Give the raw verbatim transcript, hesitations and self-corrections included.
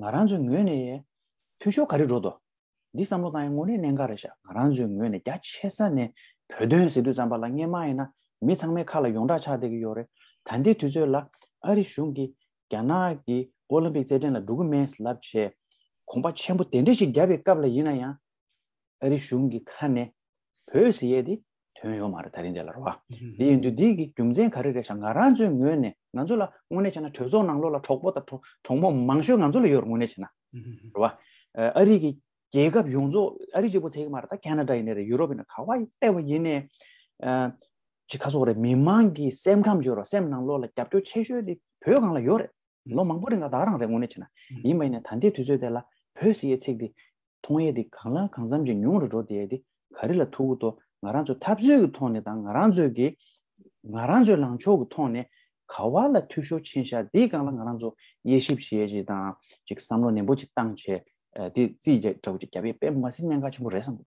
ང་རང་ཚོའི་ངོས་ནས་འཐུས་ཤོར་ག་རེ་འགྲོ་འདུག་འདི་བསམ་བློ་བཏང་ཡ་དངོས་གནས་གནད་འགག་རེད་ཤག་ང་རང་ཚོའི་ངོས་ནས་རྒྱ་ཆེ་ས་ནས་བོད་དོན་ཟེར་དུས་ཙམ་པ་ལ་སྔོན་མ་ཡིན་ན་མི་ཚང་མའི་ཁ་ལ་ཡོངས་གྲགས་ཆགས་བསྡད་ཀྱི་ཡོད་རེད། ད་ལྟའི་དུས་ཚོད་ལ་ཨ་རི་གཞུང་གིས་རྒྱ་ནག་གི་ཨོ་ལིམ་པིག་རྩེད་འགྲན་ལ་འགྲོ་གི་མེད་ལབ་བྱས་གོམ་པ་ཆེན་པོ་དེ་འདྲ་ཞིག་བརྒྱབ་པའི་སྐབས་ལ་ཡིན་ན་ཡང་། ཨ་རི་གཞུང་གི་ཁ་ནས་བོད་ཟེར་ཡས་དེ་ཐོན་ཡོད་མ་རེད། ད་རིང་དེ་ལ་རེད་བ། དེ་ཡིན་དུས་འདི་གི་རྒྱུ་མཚན་ག་རེ་རེད་ཤག་ང་རང་ཚོའི་ངོས་ནས་ང་ཚོ་ལ་དངོས་གནས་བྱས་ན་གྲོས་ཚོགས་ནང་ལོགས་ལ་གྲོགས་པོ་དང་གྲོགས་གྲོགས་མོ་མང་ཤོས་ང་ཚོ་ལ་ཡོད་རེད། དངོས་གནས་བྱས་ན་རེད་བ། ཨ་རི་གི་རྒྱལ་ཁབ་ཡོངས་རྫོགས་ཨ་རི་གཅིག་པོ་ཚད་ཀྱི་མ་རེད། ད་ཁེ་ན་ཌ་ཡིན་ནའི་རེད། ཡུ་རོབ་ཡིན་ན་ག་བ་ཡི་ལྟེ་བ་ཡིན་ནའི་ཅི་ཁ་སོགས་རེད། མི་མང་གི་སེམས་ཁམས་བརྗོད་རོགས་སེམས་ནང་ལོགས་ལ་རྒྱབ་སྐྱོར་ཆེ་ཤོས་དེ་བོད་སྒང་ལ་ཡོད་རེད། ལོ་མང་པོ་རིང་ལ་ད་ག་རང་རེད། དངོས་གནས་བྱས་ན་ཡིན་པ་ཡིན་ནའི་ད་ལྟའི་དུས་ཚོད་དེ་ལ་བོད་ཟེར་ཡས་ཚིག་དེ་མཐོང་ཡས་དེ་གང་ལ་གང་འཚམ་ཅིག་ཉུང་རུ་འགྲོ་བསྡད་ཡས་དེ་ག་རེ་ལ་ཐུག་གི་འདུག་ང་རང་ཚོ་འཐབ་རྩོད་ཀྱི་ཐོག་ནས་དང་ང་རང་ཚོའི་གི་ང་རང་ཚོའི་ལངས་ཕྱོགས་ཀྱི་ཐོག་ནས་ག་བ་ལ་འཐུས་ཤོར་ཕྱིན་ཤག་དེའི་སྒང་ལ་ང་རང་ཚོ་དབྱེ་ཞིབ་བྱེད་ཡས་ཅིག་དང་ཅིག་བསམ་བློ་ནན་པོ་ཅིག་བཏང་བྱས་དེ་རྩིས་རྒྱག་འདྲ་བོ་ཅིག་རྒྱབ་ཡས་དཔེ་མ་སྲིད་གནད་འགག་ཆེན་པོ་རེད་བསམ་གི།